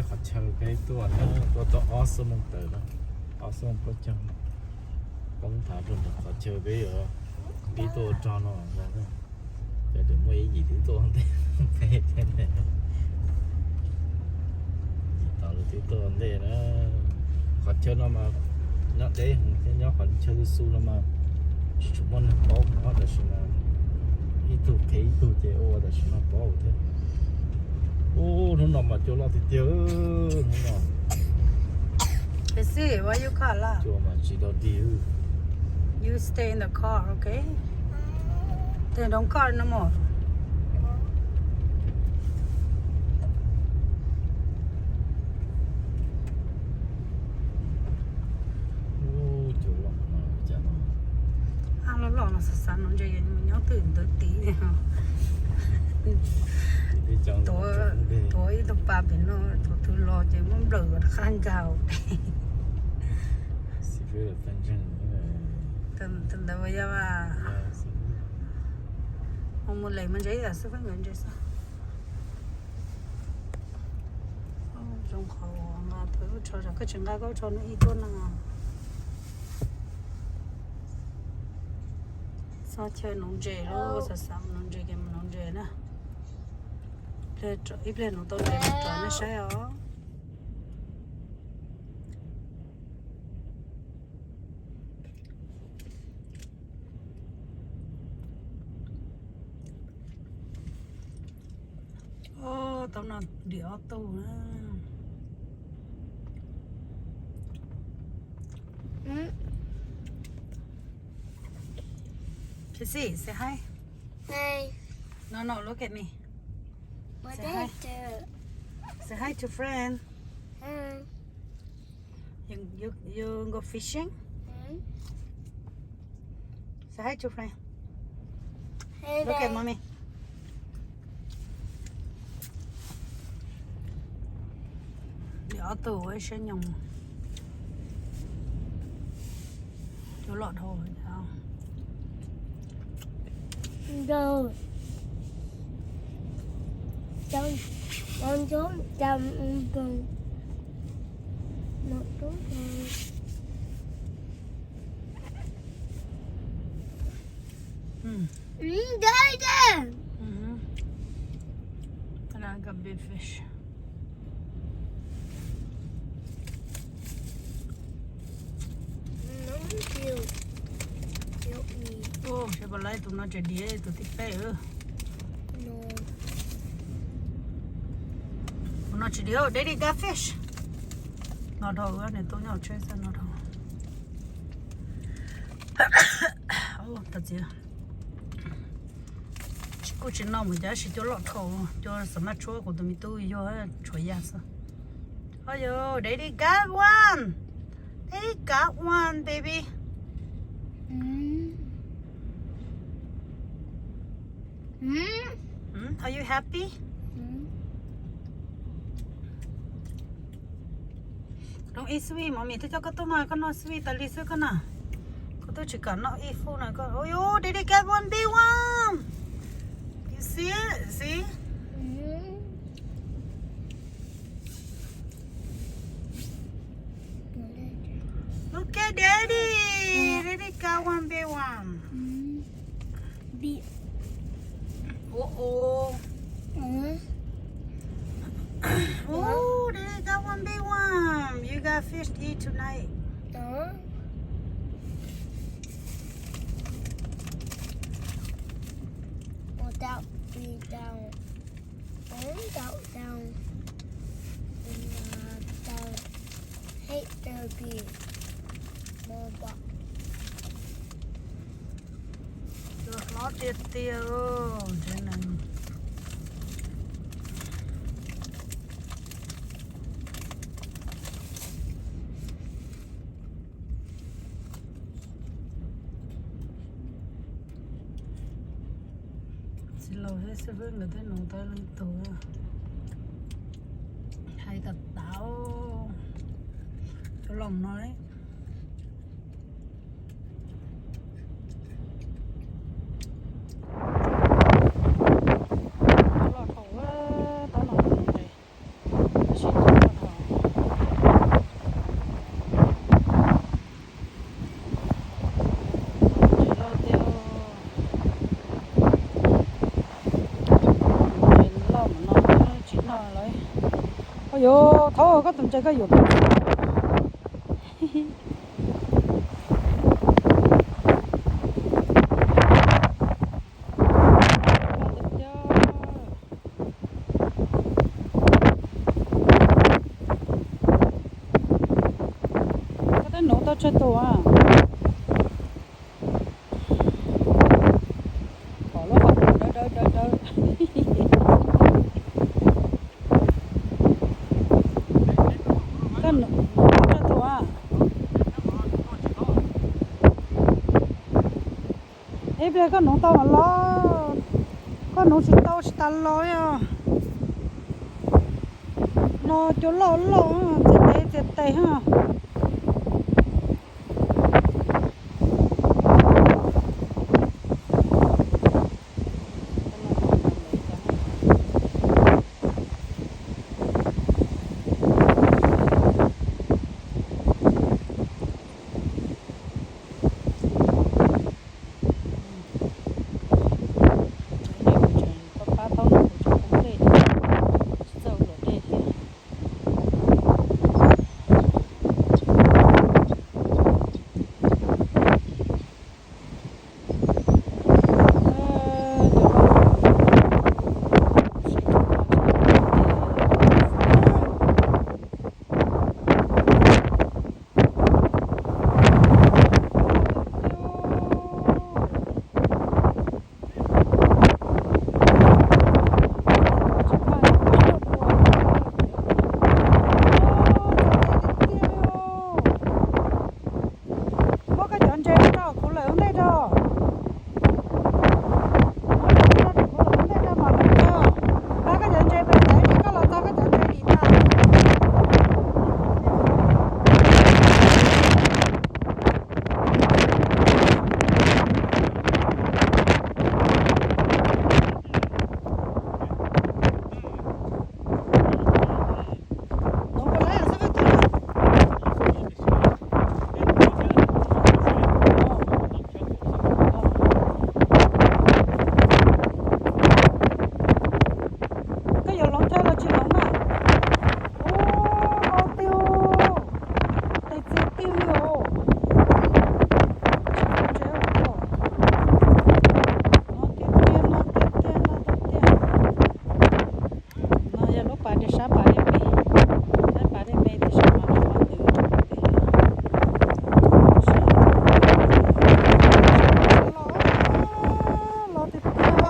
Qhov chaw peb tuaj na, tuaj tau ob xuab moos tawm na, ob xuab moos peb caug, poob thav rau nram qhov chaw peb yuav pib tuaj ua rog no. Cov twb muaj ib yim twb tuaj ntej, yim tom lawv twb tuaj ntej na. Qhov chaw no mas nyob deb heev thiab, nyob qhov chaw xu xu no mas tsis tshua muaj neeg paub no, tam sim no ib tug qhia ib tug ces ua tam sim no paub thiab. Ub, hnub no mas cua loj tiag tiag, hnub no. Casey, why you call loud? Cua mas tsis dog dig. You stay in the car, okay? Then don't call no more. Ub, cua loj no cas no. Ab, loj loj no xav xav no ntshe yuav mus nyob twg ntawd tid. Tuav ib tug pa pem no, thaum twg los ces muab nplawm rov qab nkaus. Tus ntawd yog mus mus les mus ntse xwb, nkawd ntse xwb. Zoo qhov nqa tus ub tsho, koj tsis nqa koj tsho no ib tuaj no. Txog chaw nuv ntses lawm, xav xav mus nuv ntses ces mus nuv ntses na. Ib pliag nuv tau ntses mus rov nej saib os. Ub, tau no dim ob tug na. Casey, say hi. Hi. No, no, look at me. What say hi. Say hi to friend. Hi. You, you, you go fishing? Hmm? Say hi to friend. Hey, look at babe. Mommy. Dim ob tug ua ib siab nyoos. Cua loj dhau. Rau. Rau. Rau. Rau. Rau. Mm. Mm, daddy. Mm-hmm. And I got big fish. No, you. You eat. Ub, seb puas laib tus no tsis diav, tus thib peb. No. Tus no tsis diav, daddy got fish. No dhau, nws tub nyob tsheb xwb no dhau. Ub, tau txiv. Tsis kuj tsis no mus cas, sis cua loj dhau, cua xam maj tshuab kuv tus me tub yug tshuav yaj xwb. Oh, yo, daddy got one. Daddy got one, baby. Mm. Mm. Mm, are you happy? Mm. Don't eat sweet, Mommy twb coj koj tuaj mas koj noj sweet tas li xwb koj na. Koj twb tsis kam noj ib fub na koj. Oh, yo, daddy got one big one. You see it? See? Mm. Look at Daddy. Daddy got one big one. Mm. Big. Uh-oh. Mm. Oh, Daddy got one big one. You got fish to eat tonight. Uh. Without being down. Ub, tau tau. Tau. Hate the big. Cua hlob tiag tiag, tsev neeg. Txiv laus thiab xib fwb nkawd twb nug tau leej twg hais tas tas cov loj no li. Loj dhau, tab no tab sis Yuav thov koj tus ntses koj yuam peb. Koj tab nuv tau tsawg tus a? Pom lub qhov dawb dawb dawb dawb. Koj nuv tsawg tus a? Ib pliag koj nuv tau mas los, koj nuv tsis tau tsis tas los li os. No cua loj loj, txias tes txias tes. Pab pab thaub no kuv tseem poob dej thiab, tsis txawj ua luam dej thiab. Muab koj cov ntses rau kuv lawm ua ntej rau. Muab ntses rau kuv lawm ua ntej rau mam mus txog. Pab koj cov ntses pem ntawd ces koj los txog koj cov ntses dim tag. Koj yuav hloov chaw los tsis hloov na? Ub, no tiag, tes txias tiag li os. No tiag tiag, no tiag tiag, no tiag tiag. No yog lub pas dej sab pas dej me, sab pas dej me tiam sis mas rau qhov twg rau qhov twg. Los tiag tiag.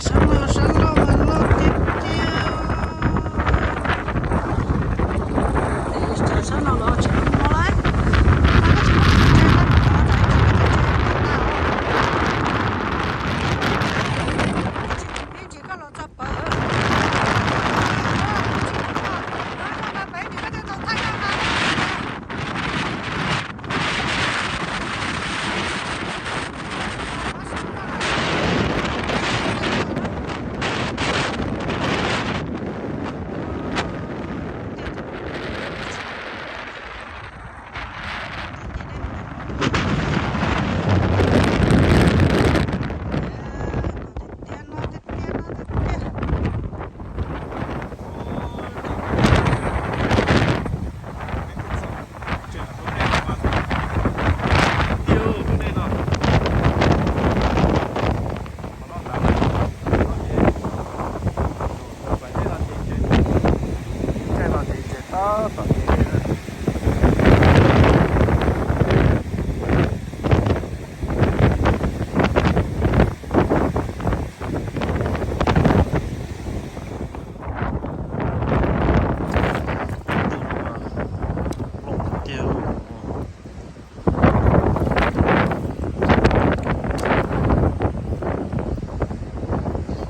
Sab no sab no mas loj tiag tiag. Sab no los tsis muaj lawm. Tsis tsis koj los txog pawg.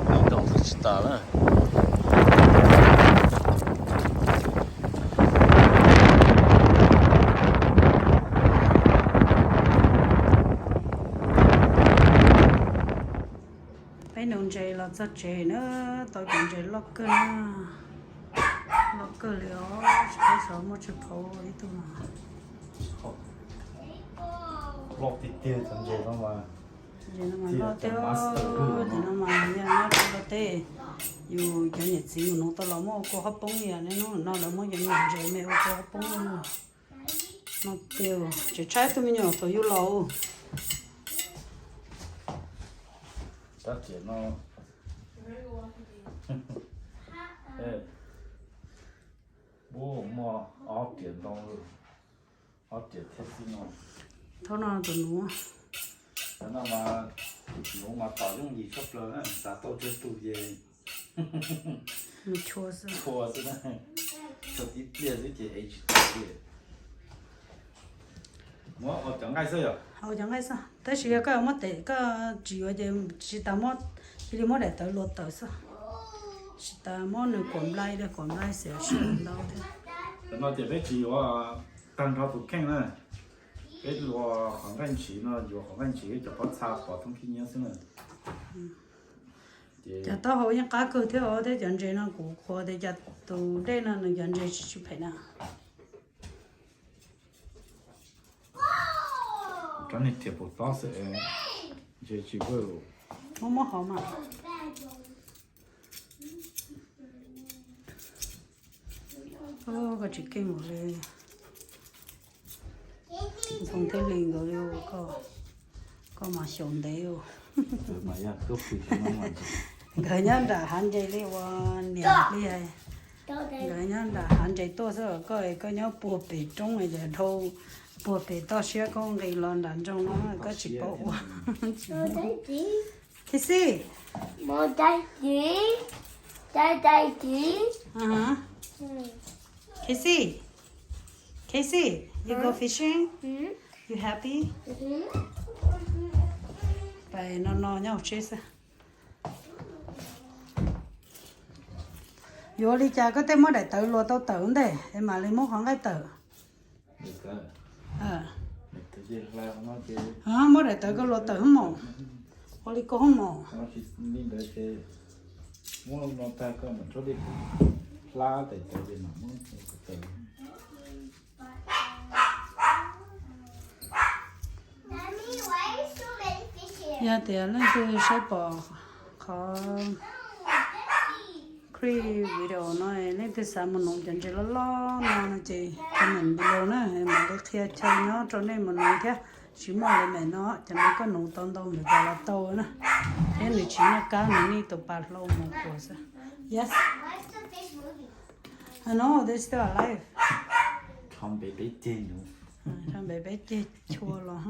Ib nkaus twb tsis tas na. Peb nuv ntses los txog tsev na, tau cov ntses loj kawg na, loj kawg li os, tsis paub xyov muaj tsawg phav ib tug mas. Loj tiag tiag cov ntses no mas. Ntses no mas loj tiag, ntses no mas yog nyob rau lawv Tej yus cov niam txiv mus nuv tau los muab ua kua qhaub poob li, niaj hnub no lawv muab cov niag ntses me ua kua qhaub poob no tiag. Tseem tshaib tug me nyuam thaum yus laus. Tab tiam no, ub, muaj ob riam ntoo, ob riam thiab xwb no. Thaum no tus nuv, cov no mas nuv mas tom yooj yim tshaj plaws na, xav tau tsawg tus ces nws chua xwb, chua xwb na. Chua tib pliag xwb ces ev tsis tau li. Muab ua cov nqaij xwb yom? Ua cov nqaij xwb, tab sis yog koj muab tes koj tsis yuav ces tsis tas muab, cia li muab daim tawv luas tawm xwb. Tsis tas muab nws kuam nplai, kuam nplai xim sij hawm ntau thiab. Cov no ces peb tsis yuav tag nrho tus kheej na, peb luas qhov nqaij ntshiv no, yuav qhov nqaij ntshiv cov pob txha pov thoob khib nyiab xwb na. Cov taub hau yeej qab kawg thiab os, thiab cov ntses no kuv qhuas tias cov tus dej no nws cov ntses tsis tsis phem na. Rab niag riam puas tob xwb, ntshe tsis vaj. Muab muab hov mas. Koj tsis keej npaum li Ntxhoo thiab Hli nkawd li, koj mas xyaum ntev. Nkawd nyob nram hav ntses li uas niam li hais. Nkawd nyob nram hav ntses tuaj xwb, koj koj nyob puag pem roob es dhau puag pem toj siab koj nqis los nram nroog no koj tsis paub ua. Casey, Casey, Casey, you go fishing? You happy? Pais no no nyob hauv tsheb xwb. Yuav li cas koj tej muab daim tawv luas tau tawm ntej es mam li muab qhov nqaij tawm. Muab daim tawv koj luas tawm hub maum. Ua li koj hub maum. Yog tias leej twg saib pom qhov clip video no, leej twg xav mus nuv cov ntses loj loj no no ces comment below na, mam li qhia chaw nyob rau nej mus nuv thiab. Tsis muaj li mem no, cov no koj nuv tau ntau nws los tau na, thiab nws tsis muaj kab, nws nij tus pas hlau mus kuas xwb. Yes. I know, they're still alive. Rho npe peb ceg nuv. Rho npe peb ceg chua los.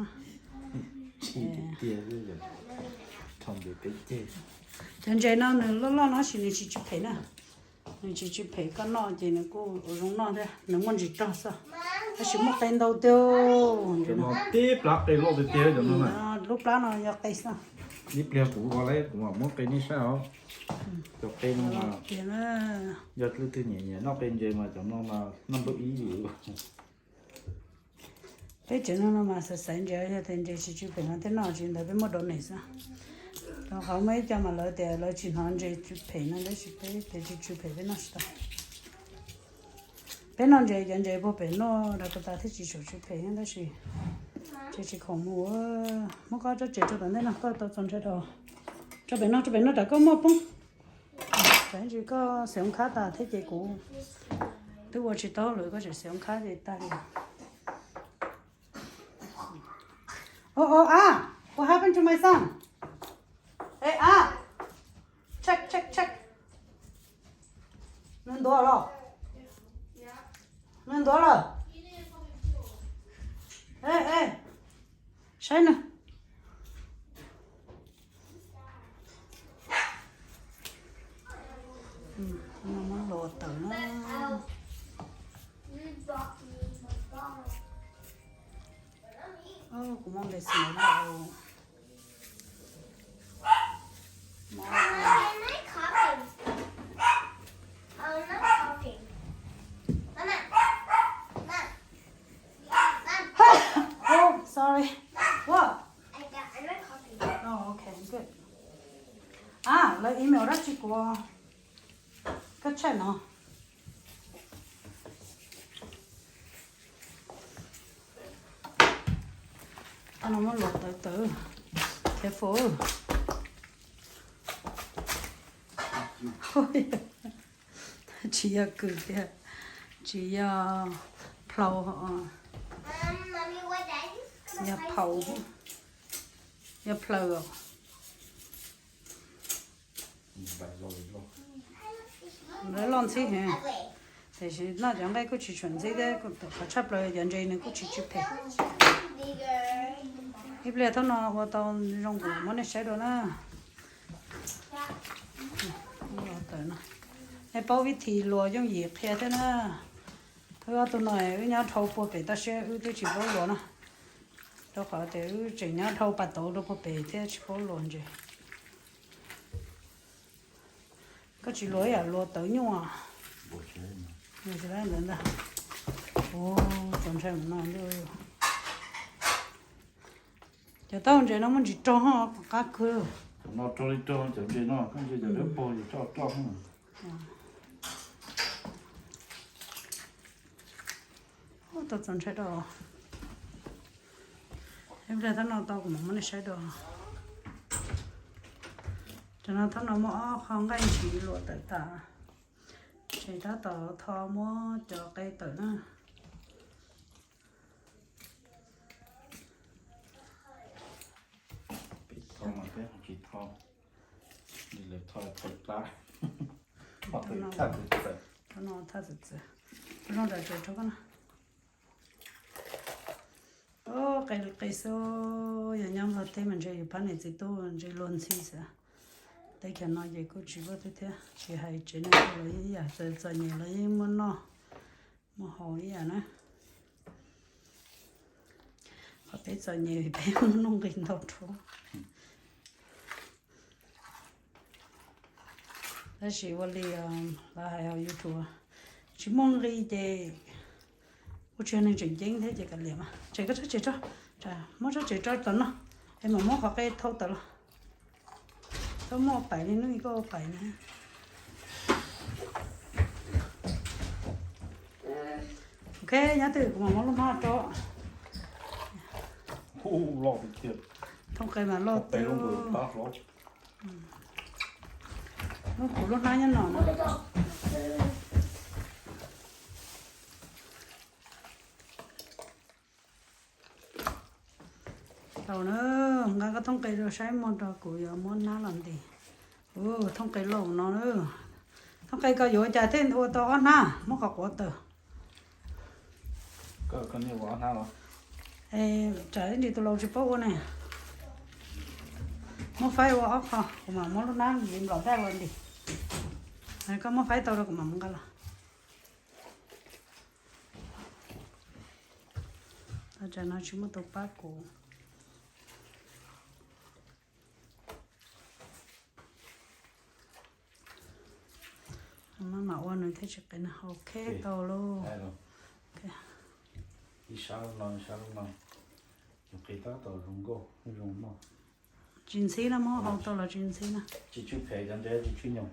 Cov ntses no nws loj loj no sis nws tsis tsis phem na. Nws tsis tsis phem, koj noj ces nws kuj ua zoo noj thiab, nws muaj ntsis rog xwb, tab sis muaj qe ntau tiag. Tib plab qe loj tiag tiag cov no. Lub plab no yog qe xwb. Ib pliag kuv ua lawm kuv mam muab qe nej saib os. Cov qe no mas yog leej twg nyiam nyiam noj qe ntses mas cov no mas number ib li. Peb tsev neeg no mas xaiv xaiv ntses, yog tias ntses tsis tsw phem no thiaj noj, tsis ntawd peb muab donate xwb. Rau qhov muaj ib co mas lawv tias lawv tsis hnov ntses tsw phem no, tab sis peb tias tsis tsw phem peb noj tsis tau. Peb noj ntses cov ntses puag pem noj Dakota thiaj tsis tshua tsw phem, tab sis tsis tsis khoom mus. Muab koj tsob tsev rau tom ntej no, koj tau txaus ntshai rau. Rau pem no, rau pem no rau koj muaj poob. Tsis koj xeev khab tas thiab ces kuv twb ua tsis tau lawm, koj tseem xeev khab ces tag li. Oh, oh, ah, what happened to my son? Hey, ah, check, check, check. Nws ntuav los? Nws ntuav lawm. Ê, ê, saib nws. Muab los tawm na. Kuv muaj npe xwm lawm. Oh, sorry. What? Oh, okay, good. Ah, lawv email dab tsi kuv? Koj check no. Tau no muab luam tawv tawv. Careful. Tsis yog kws tiag, tsis yog plhau, yog phaum, yog plhaw os. Lawv loj ntxhib heev, tiam sis noj cov nqaij kuj tsis tshua ntxhib thiab, qhov tshaj plaws cov ntses nws kuj tsis tsw phem. Ib pliag thaum no ua tau zoo kuv muab nej saib dua na. Nej paub vib thib luas yooj yim qhia thiab na. Wb ob tug no wb nyob dhau puag pem toj siab wb twb tsis paub luas na, rau qhov tias wb tseem nyob dhau pas tauv rau puag pem thiab tsis paub luas ntses. Koj tsis luas ib yam luas tawv nyuj. Ntawd ntag. Ua, txaus ntshai mus no. Cov taub hau ntses no muaj ntsis rog, qab kawg. Cov no rog li rog, cov ntses no koj ntsia cov dawb paug ces rog rog. Tau txaus ntshai rau. Ib pliag thaum no tau kuv mam muab nej saib dua. Cov no thaum no muaj ob qho nqaij ntsis luas tawm tas, ces tab tom tho muab cov qe tawm na. Peb tho mas peb tsis tho, lawv tho thaij plab, tho thaij txawv txawv. Tho no thaij txawv txawv. Zoo ntawm tsev rau koj na. Qe qe xwb, yog nyob Nplog teb mas ntshe yus pab niam txiv tub ntshe luag ntxhi xwb. Teb chaws no ces kuj tsis luaj twg thiab, tsis hais tsev neeg los ib yam, txom nyem los yeej muaj noj muaj haus ib yam na. Qhov peb txom nyem peb muaj nuj nqis ntau dhau. Tab sis ua li lawv hais hauv YouTube, tsis muaj nqi ces ua tsis yog neeg tseem ceeb thiab ces kav liam mas. Tseg koj tsob tsev tso, muab tsob tsev tso tom no, es mam muab qhov qe thau tawm los. Txhob muab ua paim li hnub ib koj ua paim na. Ok, nyob twj ywm kuv mam muab lub hnab rau. Thooj qe mas loj tiag. Lub kuv lub hnab nyob no na. Tau na, nqa koj thooj qe rau saib muag rau kuv yuav muab hnab los ntes. Ua thooj qe loj no na. Thooj qe koj yuav ua cas thiaj ua tau ob hnab, muab qhov quav tawm. Tsam ib ntsis tus laus tsis paub ua ne. Muab faib ua ob qho, kuv mam muab lub hnab ntim nplaum daj los ntim. Koj muab faib tau rau kuv mam mus nqa los. Tam no tsis muaj tus pab kuv. Maj mam ua nws thiaj tsis qis na. Ok, tau lauj. Ib sab no, ib sab no, yus qis tab tom zoo nkauj zoo noj. Tsis ntxhib na, muab hau tau los tsis ntxhib na. Tsis tsw phem, cov ntses tsis tsw nyoos.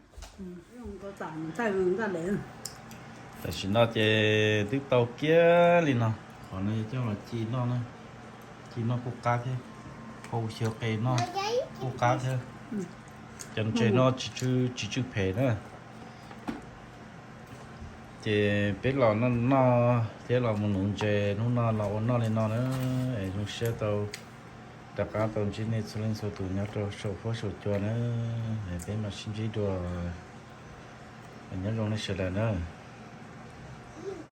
Tam sim no ces twb tau kiag li no, qhov no coj los ci noj na. Ci noj kuj qab thiab, hau xyaw qe noj kuj qab thiab. Cov ntses no tsis tsw phem na. Ces peb los noj noj thiab los mus nuv ntses, hnub no los ua noj li no na. Es zoo siab tau rov qab tau ntsib nej txhua leej txhua tus nyob rau saum huab saum cua na. Es peb mam sib ntsib dua nyob zoo nej sawv daws na.